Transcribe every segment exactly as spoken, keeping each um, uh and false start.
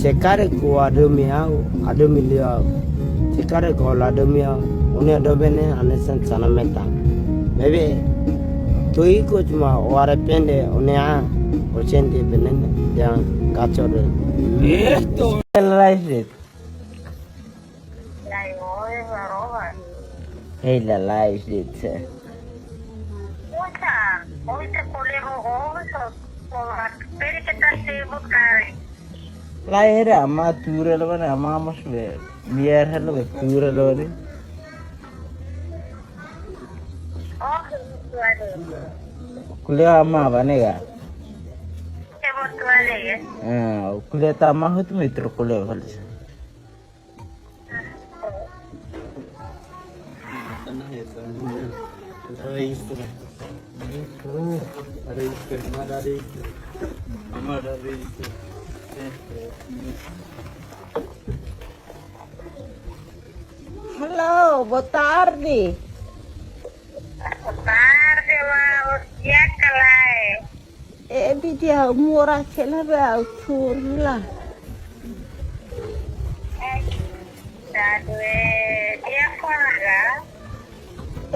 Se karik ó hadomi ha'u, hadomi liu ha'u. Se karik ó la hadomi ha'u, ó-nia doben ne'e hanesan sana metan. Maibé, tuir kosma ó arrepende, ó-nia, ó sente veneno, yang kacau deh. Life de'it. Hei, la life de'it. Mucha, oita kole ho oso, o la peri ke ta se bukari. Lai hera ama tura lo bana ama mos be. Biar halo be tura lo ni. Oh, tuare. Kule ama bane ga. Ke bo tuare ya. Ah, kule ta ama hut mitro kule bale. Hello, boa tarde. Boa tarde, ma. Os dias kalai. E bidia mora kela be au turla. Dadu e dia fora.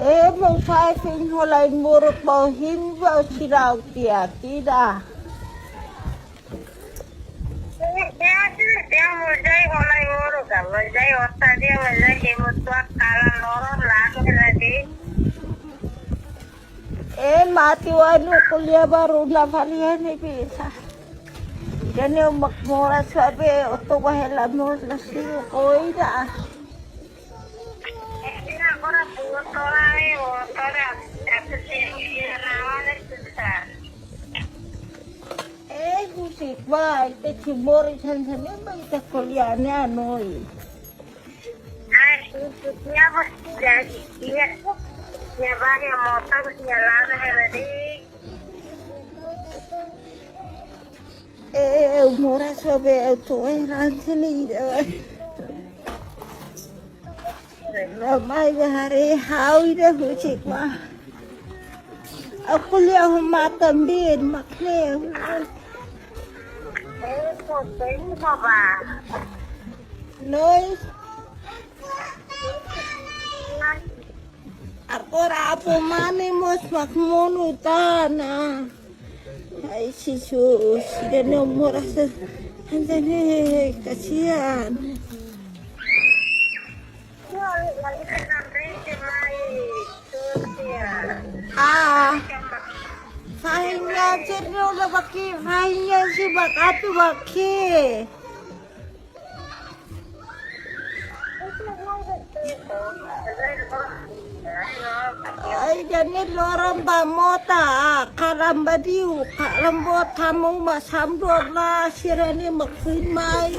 E mo fai fin hola i moro bau him bau sirau dia tida. Dia dia dia mo jai hola i moro ga mo jai osta dia mo jai ke mo tua kala loro lagu tadi. E mati wanu kuliah baru na falian ni bisa. Jadi mak mora sabe oto bahela mor na si koida. Ina kora buat tola e o tola aku sih rawan e susah. E husik ba ite cimori san san e ba ite kuliah ne anoi. Ai, ya bos jadi dia. Ya bagi motor ya lama hari. E mora sobe tu e ranseli. Ramai bahare hau ida hucik ma. Aku lihat mata bin makne. Noi. Agora apo mane mos mak monu tana. Ai, Jesus, ida-ne'e moras. Anda ne, kasihan. Ah, fahinya cerno la baki, fahinya si bakatu baki. Ai, jadi loron ba mota, kalam badiu, kalam bot hamu masam dua belas, sira-ne'e makin mai.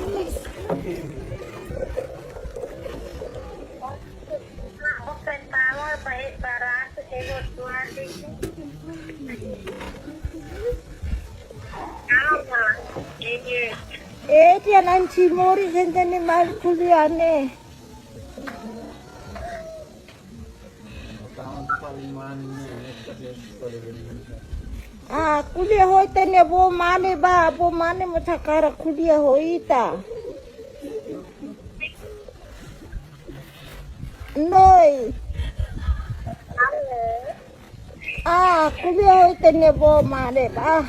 Bukan tahu, baik barang, sehingga dua sisi. Kalau, kalau, ini. E tiha ona cimori, gente, ne'e mai kuliah ne'e. Ah, kuliah ho ita-nia avó mane ba, avó mane mós hakarak kuliah ho ita. Noi. Ah, kuliah ho ita-nia avó mane ba.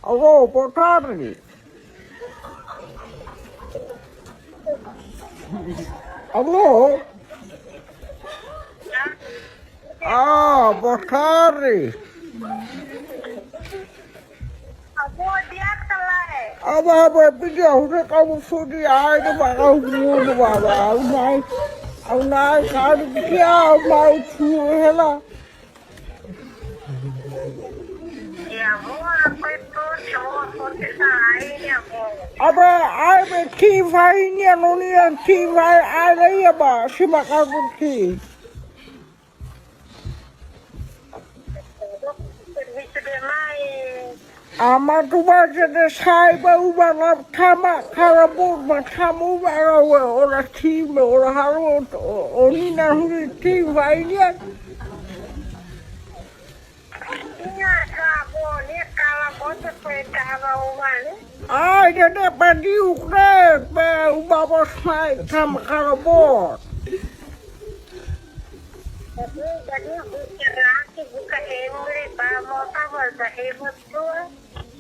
Alô, boa tarde. Alô? Ah, boa tarde. Avó, dia que tá lá é? Aba, aba, pidi au ne kamu sudi ai ne ba au munu ba ba au nai. Au nai kadu kia au mai tu hela. Aba, ai be ki fai nia no nia ki fai ai la ia ba, si makaku ki. Ama tu ba jede sai ba uba la tama kala bu ba tamu ba la we ora ti me ora haru o, o ni na huri ti fai nia. Nia ka bo, nia kala bo te kuenta Ai, dede padiu kre, pe ubabos mai sama kalabot.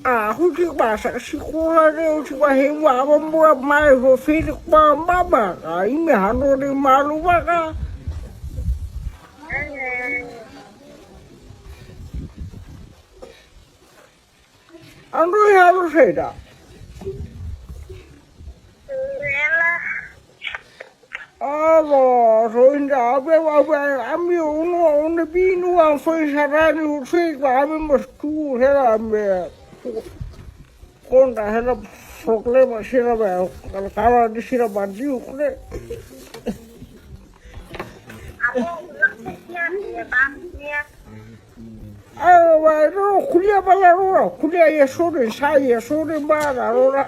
Ah, husi basa sikola de, husi ba hemu abang buat mai ho filho ba baba. Ai, me hano de malu baka. Ando ya lo seda. Aba, so inda abe, abe, ami unu, unu binu ang foi sarani, foi ba abe mas tu, hela abe. Konta hela problema sira ba, kala kala di sira ba diu kre. Abe, ya, ya, ya. Ah, ba, no, ko'alia ba la rona, ko'alia iha sorin, sai iha sorin ba la rona.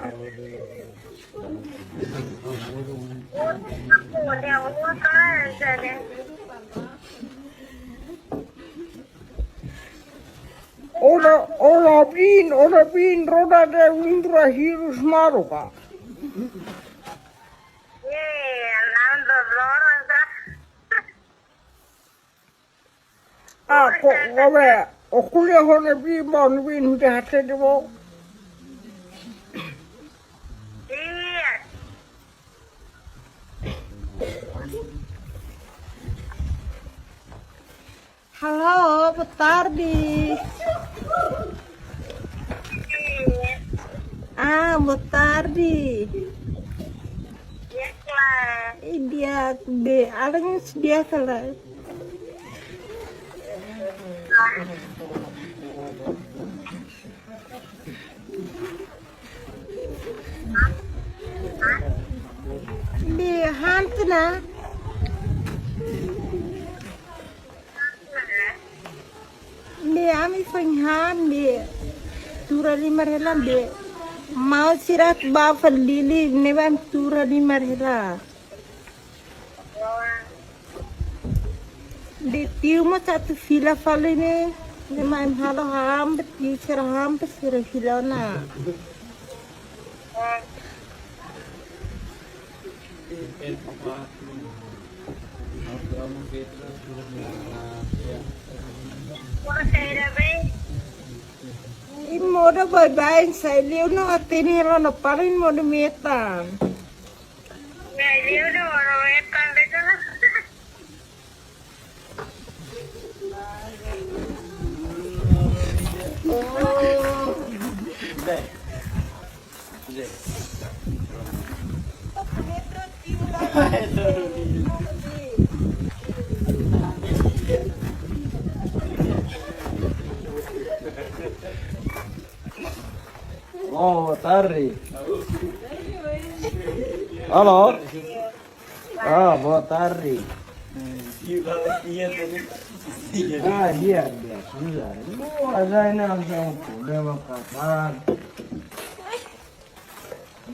Ora, ora bin, ora bin, rona de windra hirus maroka. Ah, ko, ko be, o ko'alia ho ne'ebé, ne'ebé, ne'ebé hatene ba. Halo, boa tarde. Ah, boa tarde. Di'ak, be, alin di'ak kala. Be, han tiha ona. Be, ami foin han be. Tuur halimar hela be. Maun sira ba fali ne'ebé tuur halimar hela. Be tiu mós atu fila fali ne'e. Ne'e mai halo han be tiu sira han be sira fila ona. Imi modo baibain, sai liu no hatene hela no paling modo metan. Sai liu no modo metan de'it. Oh, boa tarde. Alô? Ah, boa tarde. Ah, di'ak, di'ak. Não, mas aí não tem um problema, capaz.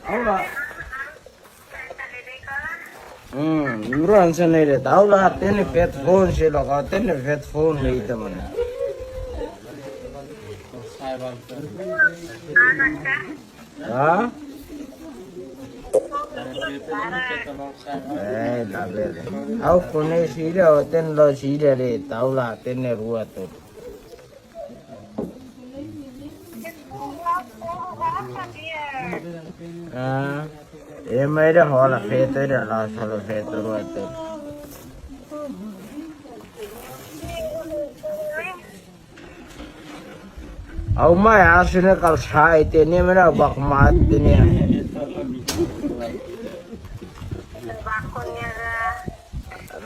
Olá. Hmm, nuran sene de taula, tene pet phone, se lo ka tene pet phone le ita mana. Ha? Eh, la verdad. Au kone sira, o ten lo sira de taula, tene rua tu. Ah, ema ida hola feto ida la solo feto rua tu. Au mai asine kal sai tene mena bak mat tene.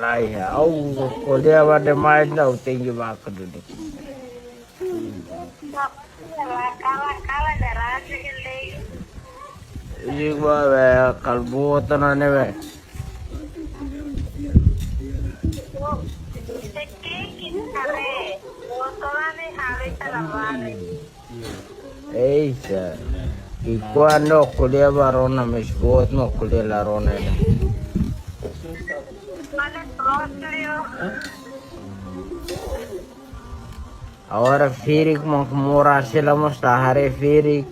Lai, au ko'alia ba demais, au tenke ba ka duni. Iko ba be kalbu tana ne'ebé. Ei, sa. Iko ando ko'alia ba rona, mas boot no ko'alia la rona. Agora ferik mak moras hela mós la haree ferik.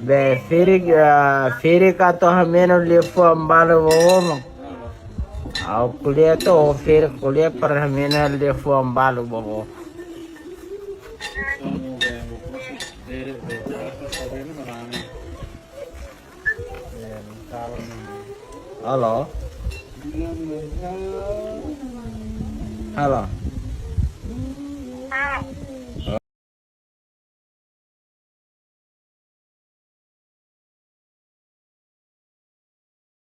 Be, ferik, ah, ferik atu hameno liafuan balu bobo. Ha'u ko'alia atu, ferik ko'alia para hameno liafuan balu bobo. Halo. Halo.